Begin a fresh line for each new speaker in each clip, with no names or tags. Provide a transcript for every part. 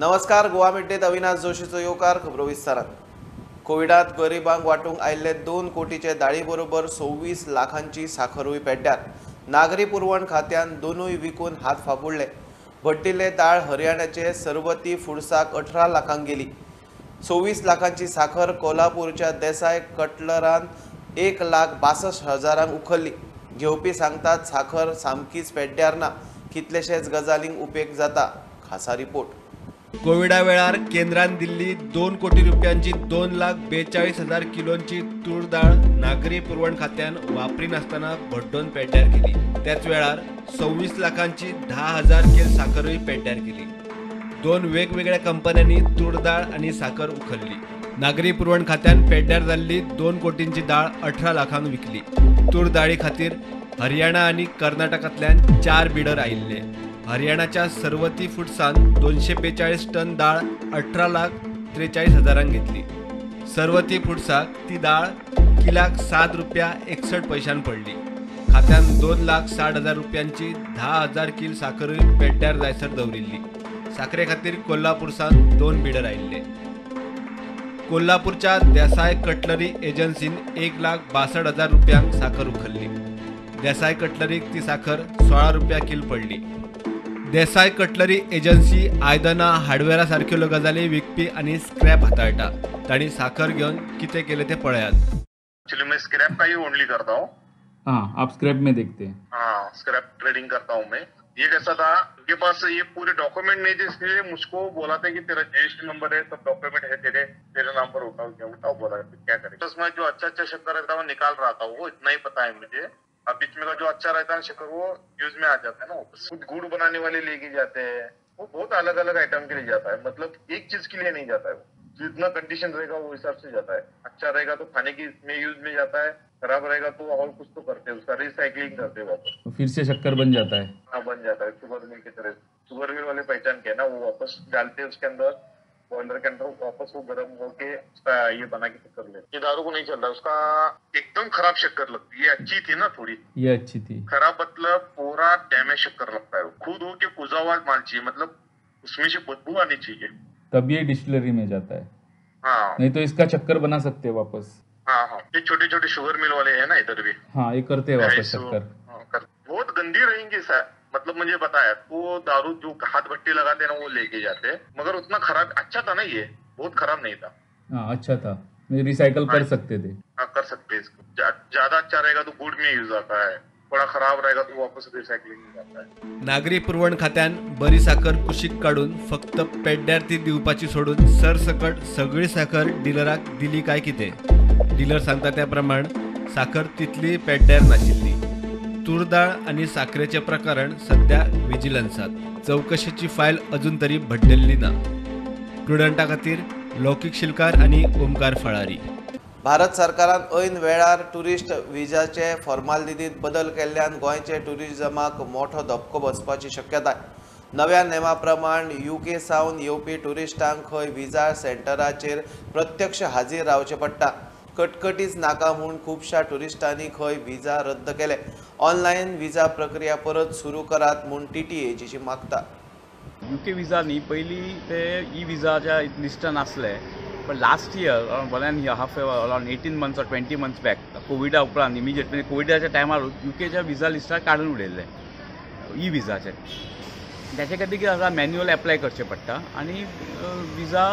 नमस्कार, गोवा मिड्डेत अविनाश जोशीचो येवकार. खबरो विस्तारान. कोविडात गरिबांक वांटूंक आयिल्ले 2 कोटीचे दाळी बरोबर 26 लाखांची साखरूय पेड्ड्यार. नागरी पुरवण खात्यान दोनूय विकून हात फाफुडले. भट्टिल्ले दाळ हरियाणाचे सरवती फुडसाक 18 लाखांक गेली. 26 लाखांची साखर कोल्हापूरच्या देसाय कटलरान 1,62,000 उखल्ली. घेवपी सांगतात साखर सामकीच पेड्ड्यार ना, कितलेशेच गजालींक उपेग जाता. खासा रिपोर्ट.
कोविडा वेळार केंद्रान दिल्ली 2 कोटी रुपयांची 2,42,000 किलोंची तूर दाळ नागरी पुरवण खात्यान वापरिनासतना भड्डोवन पेड्ड्यार केली. त्याच वेळार 26 लाखांची 10,000 किल साखरूय पेड्ड्यार केली. 2 वेगवेगळ्या कंपन्यांनी तूर दाळ आनी साखर उखल्ली. नागरी पुरवण खात्यान पेड्ड्यार जाल्ली 2 कोटींची दाळ 18 लाखांक विकली. तूर दाळी खातीर हरियाणा आनी कर्नाटकांतल्यान 4 बिडर आयिल्ले. हरियाणाच्या सरवती फुडसान 242 टन दाळ 18,43,000 घेतली. सरवती फुडसाक ती दाळ किलाक 7 रुपया 61 पैशान पडली. खात्यान 2,60,000 रुपयांची 10,000 किल साखरूय पेड्ड्यार जायसर दवरिल्ली. साखरे खातीर कोल्हापूरसान 2 बिडर आयिल्ले. कोल्हापूरच्या देसाय कटलरी एजन्सीन 1,62,000 रुपयांक साखर उखल्ली. देसाय कटलरीक ती साखर 16 रुपया किल पडली. देसाय कटलरी एजन्सी आयदनां, हार्डवेरा सारक्यो गजाली विकपी आनी स्क्रॅप हाताळटा. तांणी साखर घेवन कितें केलें तें पळयात.
एक्चुअली मैं स्क्रैप का ही ओनली करता हूँ.
हाँ, आप स्क्रैप में देखते हैं.
हाँ, स्क्रैप ट्रेडिंग करता हूँ मैं. ये कैसा था, उनके पास ये पूरे डॉक्यूमेंट नहीं थे, इसलिए मुझको बोला था कि तेरा जीएसटी नंबर है, सब डॉक्यूमेंट है तेरे तेरे नाम पर, उठाओ क्या उठाओ बोला, क्या करें. तो उसमें जो अच्छा अच्छा शक्कर रहता है वो निकाल रहा था, वो इतना ही पता है मुझे. अब बीच में का जो अच्छा रहता है शक्कर वो यूज में आ जाता है ना. कुछ गुड़ बनाने वाले लेके जाते हैं, वो बहुत अलग अलग आइटम के लिए जाता है, मतलब एक चीज के लिए नहीं जाता है. वो जितना कंडीशन रहेगा वो हिसाब से जाता है. अच्छा रहेगा तो खाने की में यूज में जाता है, खराब रहेगा तो और कुछ तो करते हैं, उसका रिसाइकलिंग करते हैं वापस,
तो फिर से शक्कर बन जाता है.
हाँ, बन जाता है. शुगर मिल की तरह, शुगर मिल वाले पहचान के ना, वो वापस डालते हैं उसके अंदर, बॉयलर के अंदर वापस वो गर्म होके उसका ये बना के शक्कर ले. ये दारू को नहीं चल रहा, उसका एकदम खराब शक्कर लगती है. ये अच्छी थी ना थोड़ी,
ये अच्छी थी.
खराब मतलब पूरा डैमेज शक्कर लगता है. खुद हो के कुजा हुआ माल चाहिए, मतलब उसमें से बदबू आनी चाहिए,
तब ये डिस्टिलरी में जाता है.
हाँ,
नहीं तो इसका चक्कर बना सकते हैं वापस.
हाँ हाँ, ये छोटे छोटे शुगर मिल वाले हैं ना इधर भी.
हाँ, ये करते हैं वापस शक्कर.
हाँ, बहुत गंदी रहेंगी सर. मतलब मुझे बताया वो दारू जो हाथ भट्टी लगाते हैं ना वो लेके जाते हैं, मगर उतना खराब अच्छा था ना, ये बहुत खराब नहीं था.
हाँ, अच्छा था, रिसाइकल कर सकते थे.
हाँ, कर सकते हैं इसको. ज्यादा अच्छा रहेगा तो गुड़ में यूज आता है, थोड़ा खराब रहेगा तो वापस रिसायकलिंग में जाता है.
नागरी पुरवण खात्यान बरी साखर कुशीक काडून फक्त पेड्ड्यार ती दिवपाची सोडून सरसकट सगळी साखर डिलराक दिली काय कितें. डिलर सांगता त्या प्रमाण साखर तितली पेड्ड्यार नाशिल्ली. तूर दाळ आनी साखरेचें प्रकरण सध्या विजिलन्सात. चवकशेची फायल अजून तरी भड्डल्ली ना. प्रुडंटा खातीर लौकीक शिलकार आनी ओमकार फळारी.
भारत सरकारान ऐन वेळार टुरिस्ट विजाचे फॉर्मालिटींत बदल केल्ल्यान गोंयचे टुरिझमाक मोठो धपको बसपाची शक्यताय. नव्या नेमा प्रमाण यूके सावन येवपी टुरिस्टांक खंय विजा सेंटराचेर प्रत्यक्ष हाजीर रावचें पडटा. कटकटीच नाका म्हूण खुबश्या टुरिस्टांनी खंय विजा रद्द केले. ऑनलायन विजा प्रक्रिया परत सुरू करात म्हूण टीटीएजीची मागता.
यूके विजा न्ही, पयलीं ते ई विजाच्या लिस्टान आसले, पण last year around 1.5 year, around 18 months or 20 months back, कोविडा उपरांत इमिजिएट म्हणजे कोविडाच्या टायमार युकेच्या विजा लिस्टार काडून उडयल्ले ई विजाचे. त्याचे खातीर कितें आसा, मॅन्युअल एप्लाय करचें पडटा आनी विजा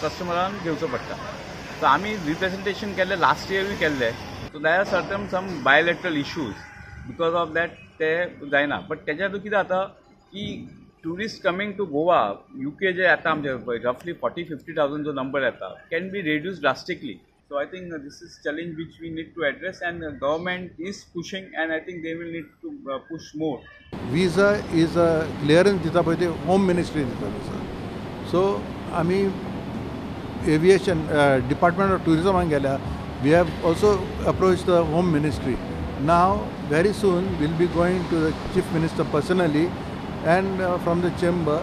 कस्टमरान घेवचो पडटा. सो आमी रिप्रेजेंटेशन केल्लें, लास्ट इयरूय केल्लें. So there are certain some bilateral issues, because of that ते जायना. बट तेच्या कितें जाता की tourist coming to Goa, UK जे येता आमचे रफली 40-50,000 जो नंबर येता can be reduce drastically. So I think this is challenge which we need to address and government is pushing and I think they will need to push more.
Visa is a clearance दिता पळय ती home ministry दिता visa. So आमी aviation department of टुरिजमान गेल्या. We have also approach the home ministry. Now very soon will be going to the chief minister personally and from the chamber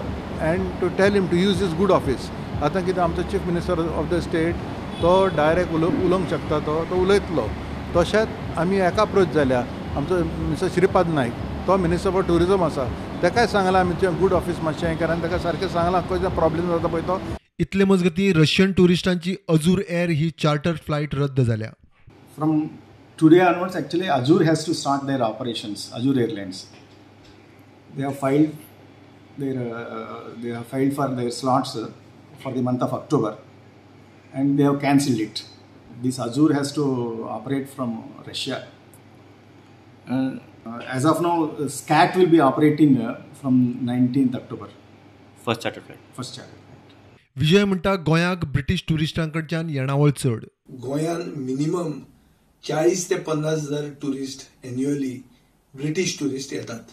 and to tell him to use his good office. आतां कितें आमचो chief minister of the state तो direct उलोवंक शकता, तो उलयतलो. तशेंच आमी एका अप्रोच जाल्या आमचो मिस्टर श्रीपाद नायक, तो मिनिस्टर फॉर टुरिजम आसा. ताकाय सांगलां आमी तुवें गुड ऑफिस मातशें हें कर आनी ताका सारकें सांगलां खंय प्रॉब्लेम जाता पळय तो.
इतले मजगतीं रशियन टुरिस्टांची अजूर एअर ही चार्टर फ्लायट रद्द जाल्या.
From today onwards actually Azur has to start their operations. Azur Airlines they have filed they have filed for their slots for the month of October and they have cancelled it. This Azur has to operate from Russia. As of now, SCAT will be operating from 19th October.
First charter flight.
First charter flight.
Vijay म्हणटा गोंयाक British टुरिस्टांकडच्यान येणावळ चड.
गोंयान minimum 40 ते 50 हजार tourist annually British tourist येतात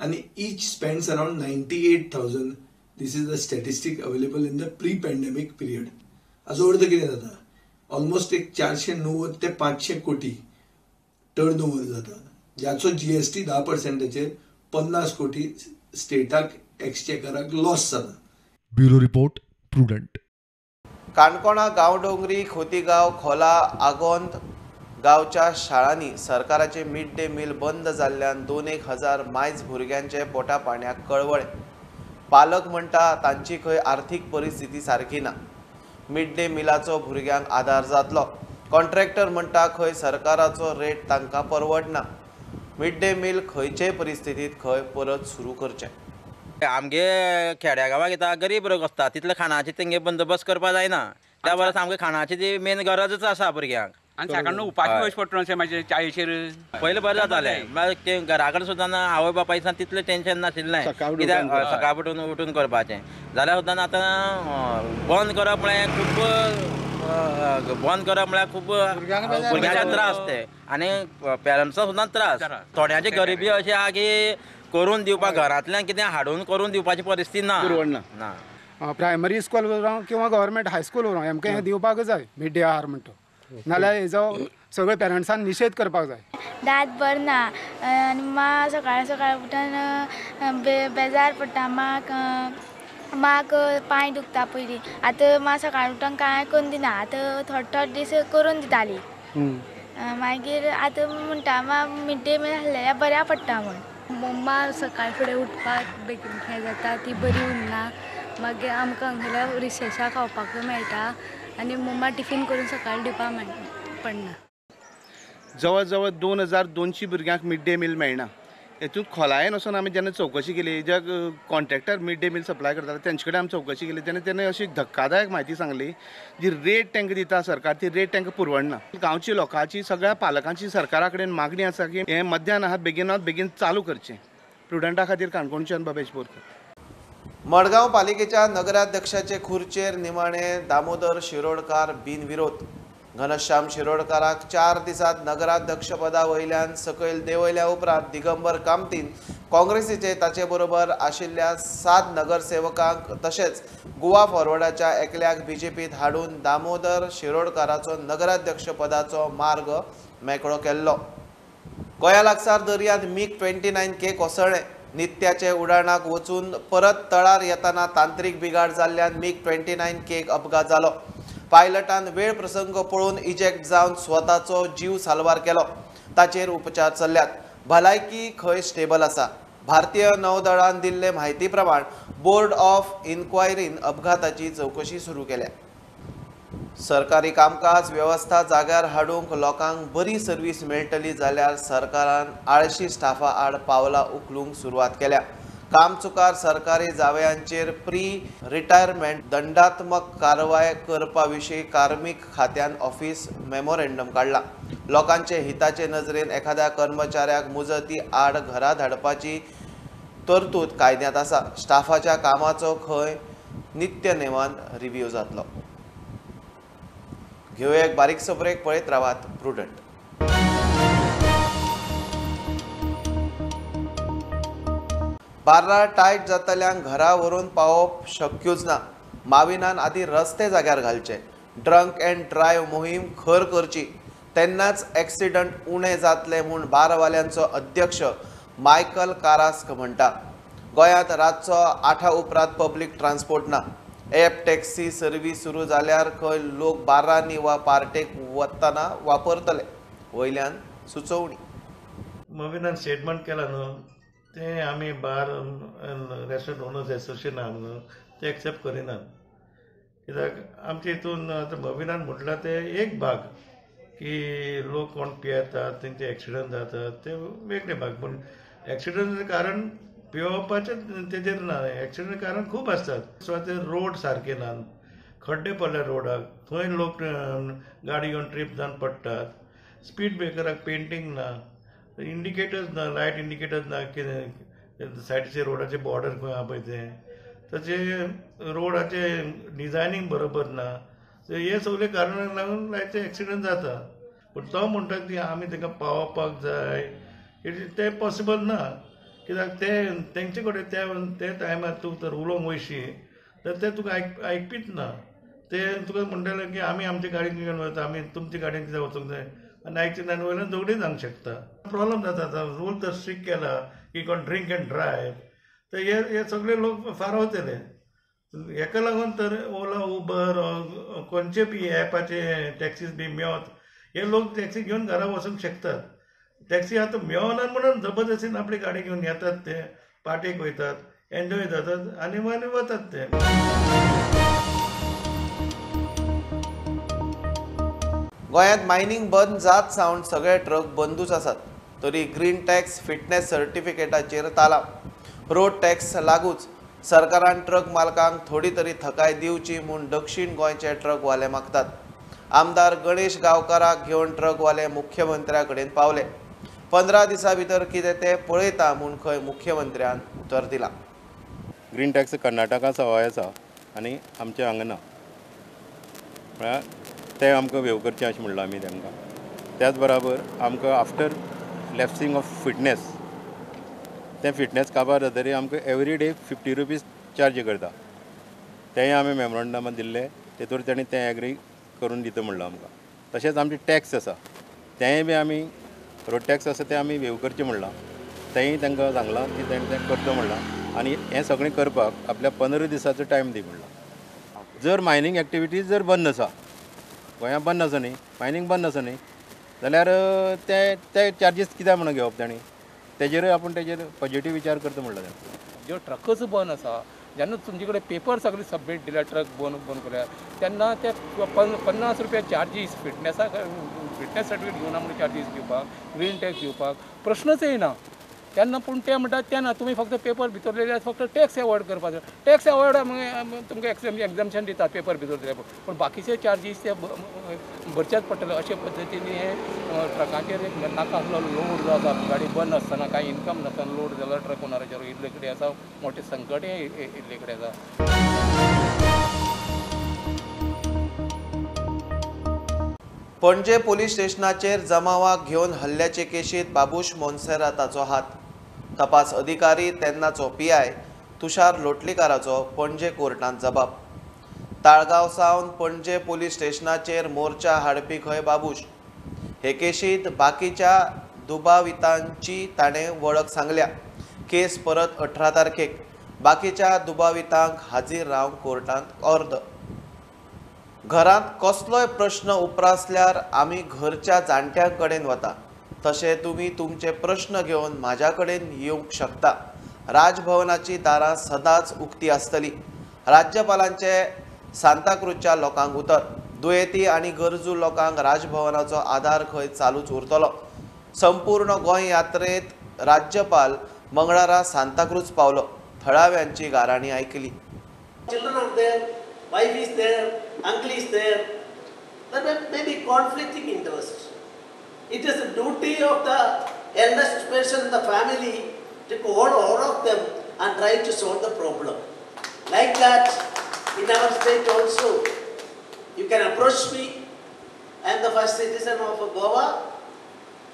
आनी each spends around 98,000. This is the statistic available in the pre pandemic period. हाजो अर्थ कितें जाता, ऑलमोस्ट एक 490 ते 500 कोटी टर्न ओव्हर जाता, ज्याचो जीएसटी 10% 50 कोटी स्टेटाक एक्सचेकराक लॉस जाता.
Bureau report, Prudent.
Canacona Gaondongri, Khotigao, खोला, आगोंद गांवच्या शाळांनी सरकाराचे मिड डे मील बंद जाल्ल्यान 2,000 मायज भुरग्यांचे पोटा पाण्याक कळवळे. पालक म्हणटा तांची खंय आर्थीक परिस्थिती सारकी ना. मिड डे मिलाचो भुरग्यांक आदार जातलो. कॉन्ट्रॅक्टर म्हणटा खंय सरकाराचो रेट तांकां परवडना. मिड डे मील खंयचेय परिस्थितींत खंय परत सुरू करचें.
आमगे खेड्या गांवाक येता गरीब लोक आसता, तितले खाणाची तेंगे बंदोबस्त करपाक जायना. त्या बरोबर आमकां खाणाची ती मेन गरजच आसा भुरग्यांक.
आनी सकाळीं उपाशी वयचें पडटा अशें मातशें चायेचेर.
पयलें बरें जातालें, मागीर घरा कडेन सुद्दां आवय बापाय तितलें टेंशन नाशिल्लें, कित्याक सकाळ उठून उठून करपाचें. जाल्यार सुद्दां आतां बंद करप म्हळ्यार खूब बंद करप म्हळ्यार खूब भुरग्यांक त्रास ते आनी पेरंट्सां सुद्दां त्रास. थोड्यांची गरिबी अशी आहा की करून दिवपाक घरांतल्यान कितें हाडून करून दिवपाची परिस्थिती ना. ना
प्रायमरी स्कूल उरूं किंवा गव्हर्मेंट हायस्कूल उरूं, आमकां हें दिवपाक जाय मिड डे आहार म्हणटा. नाल्यार हेजो सगळे पेरंट्सान निशेध करपाक जाय.
दांत बरें ना आनी मां सकाळ सकाळ उठून बेजार पडटा. माक माक पांय दुखता पयलीं. आतां मां सकाळ उठून कांय करून दिना. आतां थोडे थोडे दीस करून दिताली. मागीर आतां म्हणटा मां मिड डे मील आसलें बऱ्या पडटा म्हूण.
मम्मा सकाळ फुडें उठपाक बेगीन हें जाता, ती बरी उरना. मागीर आमकां हांगेल्या रिसेसाक खावपाक मेळटा आनी मम्मा टिफीन करून सकाळी दिवपाक पडना.
जवळ जवळ 2200 भुरग्यांक मिड डे मील मेळना. हेतून खोलायेन वचून आमी जेन्ना चवकशी केली, जे contractor mid day meal supply करताले तेंचे कडेन आमी चवकशी केली तेन्ना तेणें अशी धक्कादायक म्हायती सांगली, जी रेट तांकां दिता सरकार ती रेट तांकां पुरवणना. गांवची लोकांची सगळ्या पालकांची सरकारा कडेन मागणी आसा की हें मध्यान आहार बेगिनात बेगीन चालू करचें. प्रुडंटा खातीर काणकोणच्यान बाबेश बोरकर.
मडगांव पालिकेच्या नगराध्यक्षाचे खुर्चेर निमाणे दामोदर शिरोडकार बिनविरोध. घनश्याम शिरोडकाराक 4 दिसांत नगराध्यक्षपदा वयल्यान सकयल देंवयल्या उपरांत दिगंबर कामतीन काँग्रेसीचे ताचे बरोबर आशिल्ल्या 7 नगरसेवकांक तशेंच गोवा फॉरवर्डाच्या एकल्याक बीजेपीत हाडून दामोदर शिरोडकाराचो नगराध्यक्षपदाचो मार्ग मेकळो केल्लो. गोंया लागसार दर्यांत MiG-29K कोसळ्ळें. नित्याचे उडाणाक वचून परत तळार येताना तांत्रिक बिघाड जाल्ल्यान MiG-29K अपघात जालो. पायलटान वेळ प्रसंग पळोवन इजेक्ट जावन स्वताचो जीव साल्वार केलो. ताचेर उपचार चल्ल्यात. भलायकी खंय स्टेबल आसा. भारतीय नौदळान दिल्ले म्हायती प्रमाण बोर्ड ऑफ इन्क्वायरीन अपघाताची चवकशी सुरू केल्या. सरकारी कामकाज वेवस्था जाग्यार हाडूंक लोकांक बरी सर्वीस मेळटली जाल्यार सरकारान आळशी स्टाफा आड पावलां उखलूंक सुरवात केल्या. कामचुकार सरकारी जावयांचेर प्री रिटायरमेंट दंडात्मक कारवाय करपा विशीं कार्मीक खात्यान ऑफिस मेमोरेंडम काडला. लोकांचे हिताचे नजरेन एखाद्या कर्मचाऱ्याक मुजती आड घरा धाडपाची तरतूद कायद्यांत आसा. स्टाफाच्या कामाचो खंय नित्य नेमान रिव्ह्यू जातलो. घेवया एक बारीकसो ब्रेक. पळयत रावात प्रुडंट. बार्रा टायट जातल्यांक घरा व्हरून पावप शक्यूच ना. माविनान आदी रस्ते जाग्यार घालचे. ड्रंक अँड ड्रायव्ह मोहीम खर करची, तेन्नाच एक्सिडंट उणे जातले म्हूण बारवाल्यांचो अध्यक्ष मायकल कारास्क म्हणटा. गोंयांत रातचो 8 उपरांत पब्लीक ट्रान्सपोर्ट ना. ॲप टॅक्सी सर्वीस सुरू जाल्यार खंय लोक बार्रांनी वा पार्टेक वतना वापरतले. वयल्यान सुचोवणी.
मविनान स्टेटमेंट केला न्हू,
तें आमी बार रेस्टोरंट ओनर्स एसोसिएशन आहा म्हणून ते एक्सेप्ट करिनात, कित्याक आमच्या हितून आतां मविनान म्हटलां तें एक भाग की लोक कोण पियेतात तेंचे एक्सिडंट जातात ते वेगळे भाग, पूण एक्सिडंट कारण पियोवपाचें तेजेर ना, एक्सिडंट कारण खूब आसतात. सो आतां रोड सारके ना, खड्डे पडले रोडाक, थंय लोक गाडी घेवन ट्रीप जावन पडटात, स्पीड ब्रेकराक पेंटींग ना, इंडिकेटर्स ना, लायट इंडिकेटर्स ना, कितें सायडीचे रोडाचे बॉर्डर खंय आहा पळय तें, तशें रोडाचें डिजायनींग बरोबर ना, हे सगळे कारणाक लागून लायक एक्सिडंट जाता. पूण तो म्हणटा की आमी तांकां पावोवपाक जाय, तें पॉसिबल ना, कित्याक ते तेंचे कडेन ते टायमार तूं तर उलोवंक वयशी तर ते तुका आयकपीच ना. ते तुका म्हणटले की आमी आमचे गाडयेन घेवन वता, आमी तुमचे गाडयेन कित्याक वचूंक जाय, आनी आयकचे ना, आनी वयल्यान झगडीं जावंक शकता. प्रॉब्लम जाता. आतां रूल तर स्ट्रिक्ट केला की कोण ड्रिंक एंड ड्रायव, तर हे सगळे लोक फारावतले. हेका लागून तर ओला उबर खंयचे बी एपाचे टॅक्सीज बी मेवत, हे लोक टॅक्सी घेवन घरा वचूंक शकतात. टॅक्सी आतां मेवना म्हणून जबरदस्तीन आपली गाडी घेवन येतात, ते पार्टेक वयतात, एन्जॉय जातात आनी मागीर वतात ते.
गोंयांत मायनींग बंद जात सावन सगळे ट्रक बंदूच आसात, तरी ग्रीन टॅक्स फिटनेस सर्टिफिकेटाचेर तालाव, रोड टॅक्स लागूच. सरकारान ट्रक मालकांक थोडी तरी थकाय दिवची म्हूण दक्षिण गोंयचे ट्रकवाले मागतात. आमदार गणेश गांवकाराक घेवन ट्रकवाले मुख्यमंत्र्या कडेन पावले. 15 दिसां भितर कितें तें पळयता म्हूण खंय मुख्यमंत्र्यान उतर दिलां.
ग्रीन टॅक्स कर्नाटका सवाय आसा आनी आमच्या हांगा ना, म्हळ्यार तें आमकां वेव करचें अशें म्हणलां आमी तांकां. त्याच बराबर आमकां आफ्टर लॅप्सिंग ऑफ फिटनेस, तें फिटनेस काबार जातरी आमकां एवरी डे 50 रुपीज चार्ज करता, तेंय आमी मेमोरंडमान दिल्लें, तेतूर तांणी तें एग्री करून दिता म्हणलां आमकां. तशेंच आमचे टॅक्स आसा तेंय बी आमी रोड टॅक्स आसा तें आमी वेव करचें म्हणलां, तेंय तांकां सांगलां की ताणें तें करता म्हणलां. आनी हें सगळें करपाक आपल्या 15 दिसाचो टायम दी म्हणलां. जर मायनींग एक्टिविटीज जर बंद आसा, गोंयांत बंद आसा न्ही, मायनींग बंद आसा न्ही, जाल्यार ते ते चार्जीस कित्याक म्हणून घेवप तांणी, तेजेरूय आपूण तेजेर पॉजिटीव विचार करता म्हणला ताणें.
ज्यो ट्रकच बंद आसा, जेन्ना तुमचे कडेन पेपर सगळे सबमीट दिल्या ट्रक बंद केल्या तेन्ना ते 50 रुपया चार्जीस फिटनेसाक, फिटनेस सर्टिफिकेट घेवना म्हणून चार्जीस दिवपाक, ग्रीन टॅक्स दिवपाक प्रश्नच येना तेन्ना. पूण ते म्हणटात तेन्ना तुमी फक्त पेपर भितर दिल्यार फक्त टॅक्स एवॉयड करपाचो, टॅक्स एवॉयड तुमकां एक्झाम्शन दितात पेपर भितर दिल्यार, पूण बाकीचे चार्जीस ते भरचेच पडटले. अशे पद्दतीन हे ट्रकांचेर एक नाका आसलो लोड जो आसा, गाडी बंद आसतना कांय इनकम नासतना लोड जालो ट्रक ओनराचेर इल्ले कडेन आसा, मोटें संकट हें इल्ले कडेन आसा.
पणजे पोलीस स्टेशनाचेर जमावाक घेवन हल्ल्याचे केशींत बाबूश मोन्सेराताचो हात. तपास अधिकारी तेन्नाचो पीआय तुषार लोटलीकाराचो पणजे कोर्टांत जबाब. ताळगांव सावन पणजे पोलीस स्टेशनाचेर मोर्चा हाडपी खंय बाबूश. हे केशींत बाकीच्या दुबावितांची ताणें वळख सांगल्या. केस परत 18 तारखेक. बाकीच्या दुबावितांक हाजीर रावंक कोर्टांत ऑर्द. घरांत कसलोय प्रश्न उप्रासल्यार आमी घरच्या जाणट्यां कडेन वता, तशें तुमी तुमचे प्रश्न घेवन म्हाज्या कडेन येवंक शकता. राजभवनाची दारां सदांच उक्ती आसतली. राज्यपालांचे सांताक्रूजच्या लोकांक उतर. दुयेंती आनी गरजू लोकांक राजभवनाचो आदार खंय चालूच उरतलो. संपूर्ण गोंय यात्रेंत राज्यपाल मंगळारा सांताक्रूज पावलो. थळाव्यांची गाराणी आयकली.
Children are there, wife is there, uncle is there. There may be conflicting interests. It is the duty of the eldest person in the family to call all of them and try to solve the problem. Like that, in our state also, you can approach me. I am the first citizen of Goa.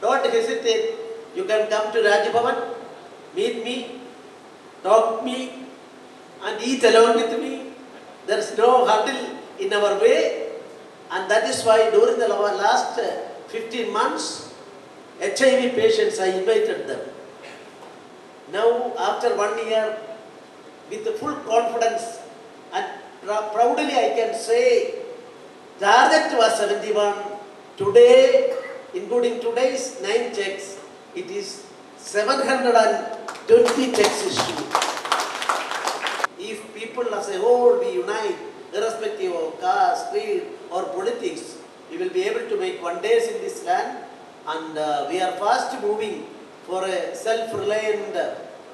Don't hesitate. You can come to Raj Bhavan, meet me, talk me, and eat along with me. There is no hurdle in our way, and that is why during the last 15 months, HIV patients, I invited them. Now, after 1 year, with full confidence and proudly I can say, target was 71. Today, including today's 9 checks, it is 700 and 20 checks issued. If people as a whole we unite, irrespective of caste, creed or politics, we will be able to make wonders in this land, and we are fast moving for a self-reliant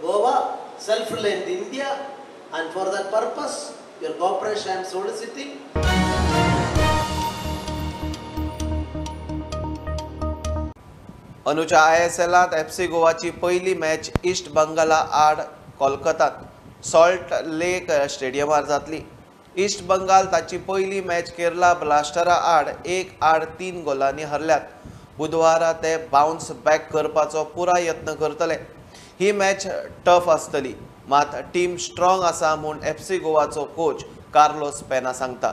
Goa, self-reliant India, and for that purpose, your cooperation I am soliciting.
अनुच्या ISLांत FC गोवाची पयली match east बंगाला आड कोलकातात salt लेक स्टेडियमार जातली. East Bengal ताची पयली match Kerala ब्लास्टरा आड 1-3 गोलांनी हरल्यात. बुधवारा ते bounce back करपाचो पुराय यत्न करतले. ही मॅच टफ आसतली, मात टीम स्ट्रॉंग आसा म्हूण FC गोवाचो कोच कार्लोस पेना सांगता.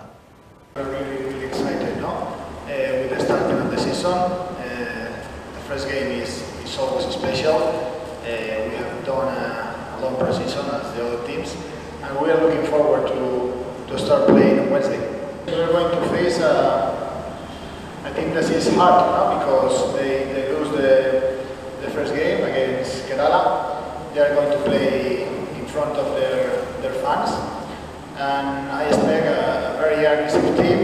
First game is always special. We have done a long pre-season as the other teams, and we are looking forward to start playing on Wednesday. We are going to face a team that is hard, no? Because they lose the first game against Kerala. They are going to play in front of their fans, and I expect a very aggressive team,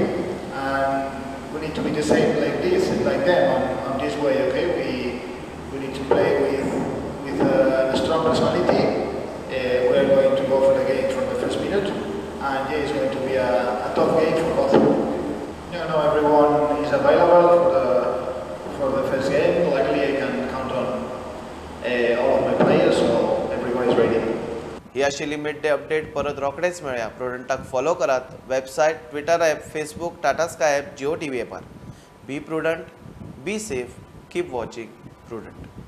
and we need to be the same like this, like them, on this way, okay? We need to play with a strong personality. We are going to go for the game from the first minute, and yeah, it's going to be a tough game for both. You know, everyone is available for the first game. Luckily, I can count on all of my players, so everyone is ready.
ही आशिल्ली mid day update. परत रोखडेच मेळया. प्रुडंटाक follow करात website, Twitter app, Facebook, Tata Sky app, Jio TV ॲपार. Be prudent, be safe, keep watching Prudent.